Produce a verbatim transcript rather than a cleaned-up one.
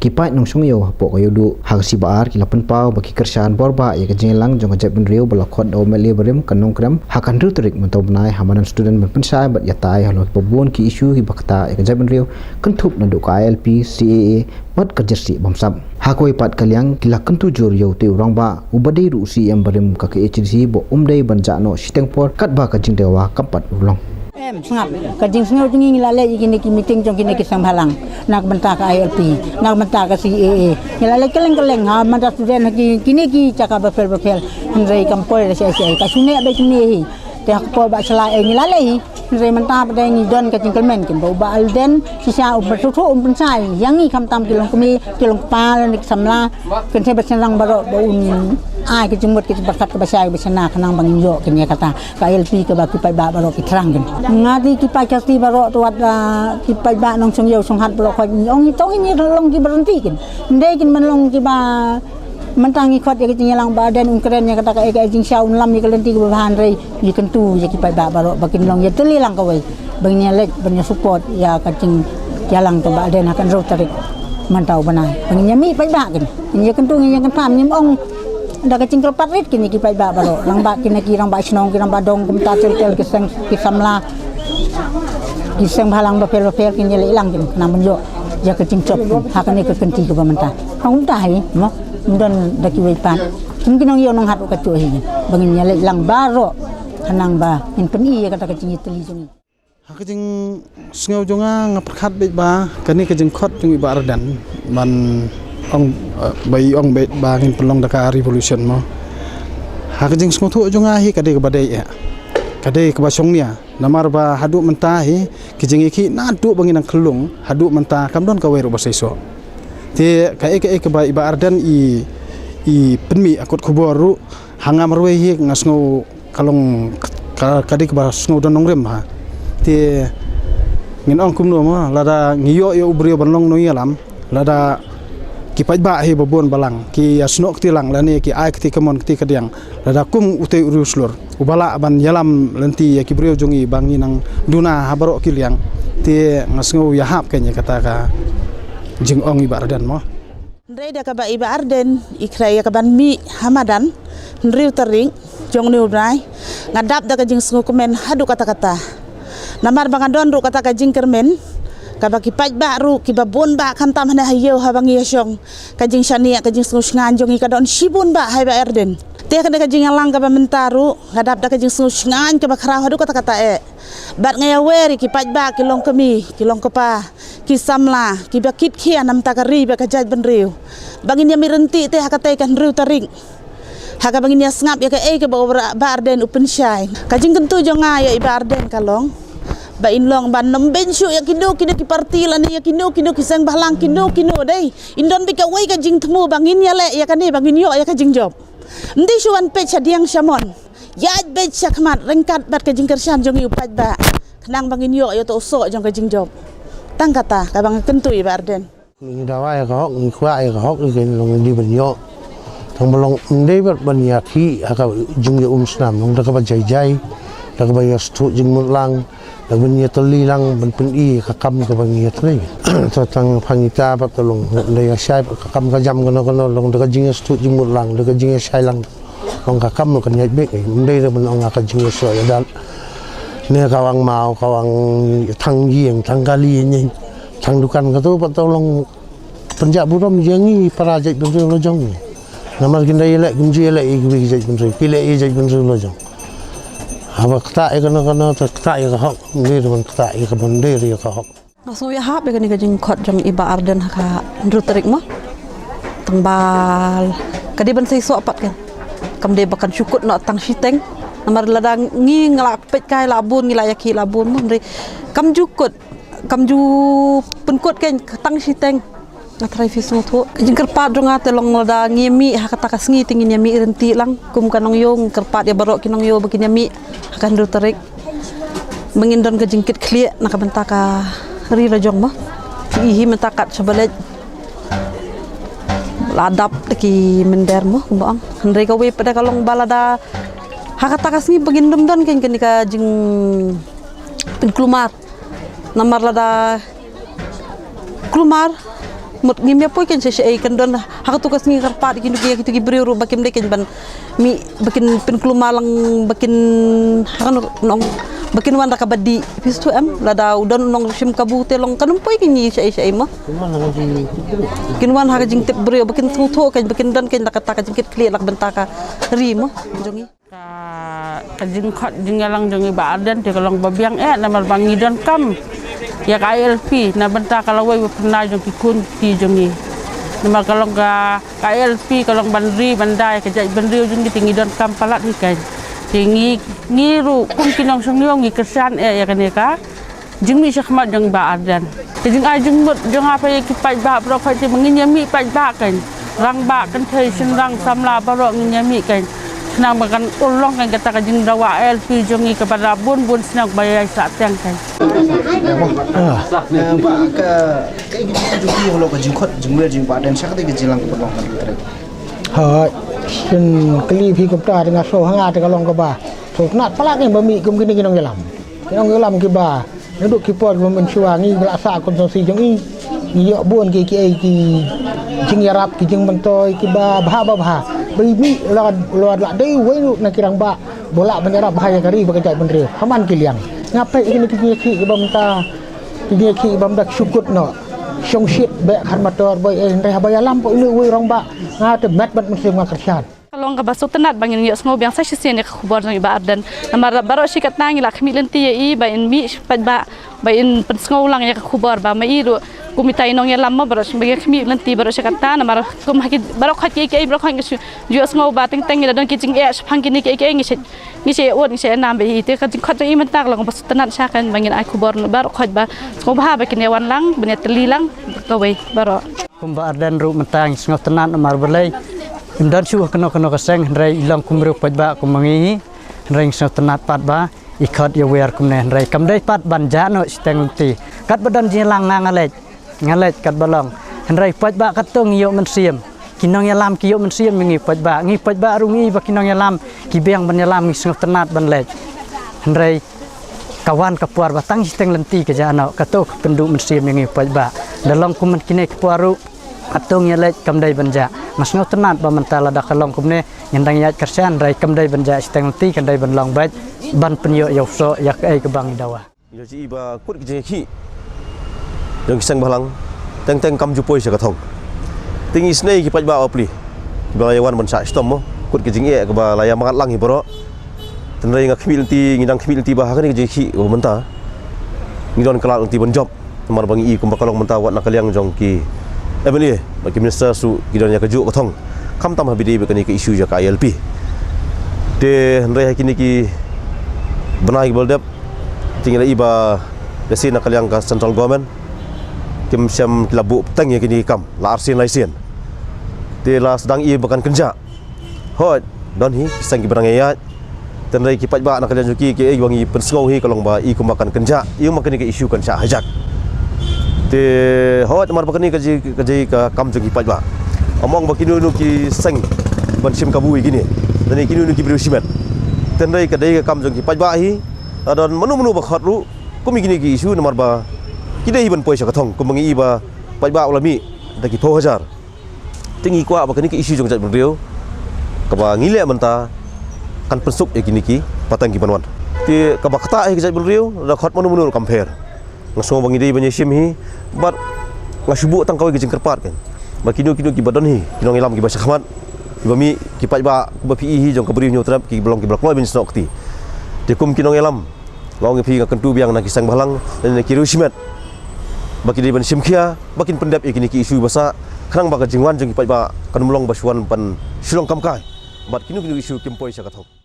Ki paid nongshong ïew hapoh ka Ïewduh ha ka C B R ki la pynpaw ba ki kyrshan bor bha ïa ka jingïalang jong ka jaitbynriew ba la khot da u M L A barim ka Nongkrem ha ka hynriew tarik mynta u bnai ha madan student ban pynshai bad ïatai halor kiba bun ki issue kiba ktah ïa ka jaitbynriew, kynthup naduh ka I L P, C A A bad ka jersey bamsap. Ha kawei pat ka liang ki la kyntu jur ïa utei u rangbah uba dei ruh u C E M barim ka K H A D C ba um dei ban jah noh shiteng por katba ka jingdewa kam pat urlong. Em, sngap. Ka jingsngew jong ngi, ngi la leit ïa kine ki meeting jong kine ki seng bhalang na ka bynta ka I L P, na ka bynta ka C A A. Ngi la leit kylleng kylleng ha madan student ha ki, kine ki jaka bapher bapher. Hynrei kam poi da shi shi. Ka shu neh beit kumne hi. Te ha ka por ba shalai, eh, ngi la leit hi. Hynrei mynta pat ngi don ka jingkyrmen kin ba u Bah Ardent shisha u pynshai, u pynshai ïa ngi khamtam ki longkmie, ki longkpa lane ki samla. Kynthei bad shynrang baroh ba un ai ka jingmut ka jingpyrkhat kaba shai kaba shana khnang ba ngin ïoh kane kata ka I L P kaba ki paidbah baroh ki thrang kin. Nga dei ki paid Khasi baroh, to wat, ah, ki paidbah nongshong ïew shong hat baroh, khot ngi ong ngi tong ngi long kiba ranti kin. Ndei kin ban long kiba, mynta ngi khot ïa ka jingïalang Bah Ardent un kren ïa kata ka, ïa ka jingshisha, un lam ïa ka lynti kaba bha, hynrei ngi kyntu ïa ki paidbah baroh ba kin long ïatylli lang kawei ba ngin ïaleit ban ïa support ïa ka jingïalang jong Bah Ardent ha ka hynriew tarik mynta u bnai. Ba ngin ïamih paidbah kin, ngin ïakyntu, ngin ïakyntham, ngim ong da ka jingkyrpad rit kine ki paidbah baroh, rangbah kine ki rangbah shnong, ki rangbah dong, kumta ter ter ki seng, ki samla, ki seng bhalang bapher bapher kin ïaleit lang kin khnang ban ïoh ïa ka jingjop ha kane ka kynti kaba mynta. Hangta hi mo, ym don da kiwei pat. Kum ki nongïew nonghat ruh katto hi, ba ngin ïaleit lang baroh khnang ba ngin pyni ïa kata ka jingïatylli jong ngi. Ha ka jingsngew jong nga, nga pyrkhat beit ba kane ka jingkhot jong i Bah Ardent ban ong, eh, ba i ong beit ba ngin pynlong da ka revolution mo. Ha ka jingsngewthuh jong nga hi, ka dei kaba dei eh. Ka dei kaba shongnia. Namar ba haduh mynta hi, ki jingïakhih naduh ba ngi nang khyllung haduh mynta kam don kawei ruh ba seisoh. Te kaei kaei kaba i Bah Ardent i, i pynmih ha kot khubor ruh, ha nga marwei hi nga sngew ka long ka, ka dei kaba sngew don nongrim ha. Te ngin ong kumno mo, lada ngi ïoh ïa u briew ban long nongïalam, lada ki paidbah hi ba bun balang ki ïasnoh kti lang lane ki ai kti kamon kti kadiang, lada kum utei u riewshlur uba lah ban ïalam lynti ïa ki briew jong ngi ba ngi nang duna ha baroh ki liang, te nga sngew ïahap kein ïa kata ka jingong i Bah Ardent mo. Hynrei da kaba i Bah Ardent i khreh ïa ka ban mih ha madan hynriew tarik jong une u bnai, nga dap da ka jingsngewkmen haduh katta katta. Namar ba nga don ruh kata ka jingkyrmen kaba ki paidbah ruh kiba bun bah khamtam hane ha ïew haba ngi ïashong, ka jingshaniah, ka jingsngewshngain jong ngi ka don shibun bah ha i Bah Ardent. Te kane ka jingïalang kaba mynta ruh nga dap da ka jingsngewshngain kaba khraw haduh katta katta eh. Bad nga ïawer ïa ki paidbah, ki longkmie, ki longkpa, ki samla kiba kit khia na bynta ka ri bad ka jaitbynriew ba ngin ïamih ryntih te ha katei ka hynriew tarik, ha kaba ngin ïasngap ïa kaei kaba u Bah Ardent u pynshai. Ka jingkyntu jong nga ïa i Bah Ardent ka long ba in long ban ym beiñ shuh ïa kino kino ki parti lane ïa kino kino ki seng bhalang kino kino, dei in don beit kawei ka jingthmu ba ngin ïaleh ïa kane ba ngin ïoh ïa ka jingjop. Ym dei shuh ban peit shadiang shamon, ïaid beit shakhmat ryngkat bad ka jingkyrshan jong ngi u paidbah khnang ba ngin ïoh ïa uto u soh jong ka jingjop. Tang kata kaba nga kyntu ïa i Bah Ardent. Ngi dawa ïa ka hok, ngi kwah ïa ka hok, ngi long dei ban ïoh. Tang ba long ym dei bad ban ïakhih ha ka jingïaumsnam, long da kaba jai jai, da kaba ïasngewthuh jingmut lang, da kaba ïatylli lang ban pyni ïa ka kam kaba ngi ïatrei. To tang pha ngita bad to long da ïashai bad ka kam ka jam kano kano, long da ka jingïasngewthuh jingmut lang, da ka jingïashai lang. Long ka kam ka ïaid beit, ym dei da ban ong ka jingïasoh ïadat. Ne ka wang maw, ka wang thang ïing, thang kali ïing, thang dukan, kato pat to long pynjah burom ïa ngi para jaitbynriew la jong. Namar kin da ïaleh, kim ju ïaleh ïa kiwei ki jaitbynriew, ki leh ïa jaitbynriew la jong. Haba ktah ïa kano kano, te ktah ïa ka hok, ym dei da ban ktah ïa ka ban dei ïa ka hok. Nga sngew ïahap ïa kane ka jingkhot jong i Bah Ardent ha ka hynriew tarik mo. Tang ba ka dei ban seisoh pat kan. Kam dei ba kan shu kut noh tang shiteng. Namar lada ngi nga la peit kai la bun, ngi la ïakhih la bun mo, hynrei kam ju kut, kam ju pynkut kan tang shiteng. Nga tharai phi sngewthuh. Ka jingkyrpad jong nga te long lada ngi ïamih ha kata ka sngi te ngin ïamih ryntih lang. Kum ka nongïew nga kyrpad ïa baroh ki nongïew ba kin ïamih ha ka hynriew tarik. Ba ngin don ka jingkitkhlieh na ka bynta ka ri la jong mo. Phi i hi mynta kat shaba leit la dap da ki mynder mo, kumba ong. Hynrei kawei pat ka long ba lada ha kata ka sngi ba ngin ym don kein kane ka jingpynkulmar. Namar lada kulmar Mut ngim ïa poi kan shisha ei, kan don ha katu ka sngi kyrpad kino ki, kito ki briew ruh ba kim dei kan ban mih, ba kin pynkulmar lang, ba kin, ha kano nong, ba kin wan da kaba dih. Phi sngewthuh em, lada u don u nongshim kabu te long kan ym poi kan ïa shisha ei shisha ei mo. Kin wan ha ka jingtip briew, ba kin sngewthuh kan, ba kin don kan da kata ka jingkitkhlieh la ka bynta ka ri mo jong ngi. Ka, ka jingkhot jingïalang jong i Bah Ardent te ka long ba biang eh, namar ba ngi donkam ïa ka I L P na bynta ka lawei ba pynlait jong ki khun ki jong ngi. Namar ka long ka, ka I L P ka long ban ri ban da ïa ka jaitbynriew jong ngi, te ngi donkam palat hi kan. Te ngi, ngi ruh kum ki nongshong ngi, ngi kyrshan eh ïa kane ka jingmih shakhmat jong Bah Ardent. Ka jingai jingmut jong nga pat ïa ki paidbah baroh khoit te ba ngin ïa mih paidbah kan. Rangbah, kynthei, shynrang, samla baroh ngin ïa mih kan. Khnang ba kan urlong kan kata ka jingdawa I L P jong ngi kaba da bun bun snem ba ïai sahteng kan. Bah, ka, ka, ka jingkhot jingwer jong Bah Ardent sha kata ka jingïalang kaba long kan. Hooid, shen kali phi kumta, te nga sngew ha nga te ka long kaba sngewtynnat palat ne ba mih kum kine ki nongïalam. Ki nongïalam kiba naduh ki por kiba mynshuwa ngi la sah constituency jong i, ngi ïoh bun ki, ki, ki jingïarap, ki jingmyntoi kiba bha, ba bha. Ba i mih la, la, la dei uwei ruh na ki rangbah ba lah ban ïarap bha ïa ka ri bad ka jaitbynriew ha man ki liang. Nga peit kine ki jingïakhih kiba mynta, ki jingïakhih kiba mynta ki shu kut noh. Shongshit bad khar motor bad eh, hynrei haba ïalam pat une uwei u rangbah, nga te met bad mynsiem nga kyrshan. Ka long kaba sngewtynnat ba ngin ïohsngew biang sa shisien ïa ka khubor jong i Bah Ardent. Namar baroh shi katta ngi la khmih lynti ïa i ba in mih paidbah, ba in pynsngew lang ïa ka khubor ba ma i ruh kum ita i nongïalam mo, baroh shi ba ngi khmih lynti baroh shi katta, namar kum ha ki, baroh khoit ki, ki, baroh khoit ngi shu ïohsngew ba teng teng ngi la don ki jingeh shaphang kine ki, ki, ngi shu, ngi shu ïa ud, ngi shu ïa nam bad i. Te ka jingkhot jong i mynta ka long kaba sngewtynnat sha kan ba ngin ai khubor baroh khoit ba sngewbha ba kin ïa wan lang, ban ïa tylli lang kawei baroh. Kum Bah Ardent ruh mynta ngi sngewtynnat namar balei im don shuh ha kano kano ka seng, hynrei i long kum briew paidbah kum ma ngi hi, hynrei ngi sngewtynnat pat ba i khot ïa wer kumne, hynrei kam dei pat ban jah noh shiteng lynti. Katba don jingïalang nga nga leit, nga leit katba long, hynrei paidbah katto ngi ïoh mynsiem. Ki nongïalam ki ïoh mynsiem ïa ngi paidbah, ngi paidbah ruh ngi ba ki nongïalam ki biang ban ïalam, ngi sngewtynnat ban leit. Hynrei ka wan ka por ba tang shiteng lynti ka jah noh, kato ka pynduh mynsiem ïa ngi paidbah. Da long kum kine ki por ruh, kato ngi leit kam dei ban jah. Nga sngewtynnat ba mynta lada ka long kumne, ngin dang ïaid kyrshan, hynrei kam dei ban jah shiteng lynti, kan dei ban long beit ban pynïoh ïa u soh ïa kaei kaba ngi dawa. Ngi la ïohi ba kut ki jingïakhih jong ki seng bhalang teng teng kam ju poi sha ka thong. Te ngi isynei ki paidbah bapli kiba la ïa wan ban shah shitom mo, kut ki jingeh kaba la ïa mad lang hi baroh. Hynrei nga khmih lynti, ngi dang khmih lynti ba ha kane ka jingïakhih ba mynta ngi don ka lad lynti ban jop. Namar ba ngi i kumba ka long mynta wat na ka liang jong ki M L A bad ki minister ruh ki don ïa kajuh ka thong, khamtam ha ba ïadei bad kane ka issue jong ka I L P. Te hynrei ha kine ki bnai kiba la dep te ngi la i ba lehse na ka liang ka central government kim shym, ki la buh bteng ïa kine ki kam la arsien laisien. Te la sdang i ba kan kynjah. Hooid, don hi ki seng kiba dang ïaid. Te hynrei ki paidbah na ka liang jong ki, kiei ba ngi pynsngew hi ka long ba i kumba kan kynjah, i kumba kane ka issue kan shah hijack. Te hooid, namar ba kane ka jing, ka jing ka kam jong ki paidbah. Ym ong ba kino kino ki seng ban shim kabu ïa kine, lane kino kino ki briew shimet. Te hynrei ka dei ka kam jong ki paidbah hi. Lada don mano mano ba khot ruh kum ïa kine ki issue, namar ba ki dei hi ban poi sha ka thong, kumba ngi i ba paidbah u la mih da ki phew hajar. Te ngi kwah ba kane ka issue jong ka jaitbynriew kaba ngi leh mynta kan pynsuk ïa kine ki pateng kiban wan. Te kaba ktah hi ka jaitbynriew, lada khot mano mano ruh kam pher. Nga sngew ba ngi dei ban ïashim hi, bad nga shu buh tang kawei ka jingkyrpad kan, ba kino kino kiba don hi, ki nongïalam kiba shakhmat, kiba mih, ki paidbah, kiba phi i hi jong ka Bri u Hynñiewtrep, kiba long kiba la kloi ban ïasnoh kti. Te kum ki nongïalam, nga ong ïa phi, nga kyntu biang na ki seng bhalang lane na ki riewshimet ba ki dei ban shim khia, ba kin pyndep ïa kine ki issue ba sah, khnang ba ka jingwan jong ki paidbah kan ym long ba shu wan ban shu long kam kai, bad kino kino issue kim poi sha ka thong.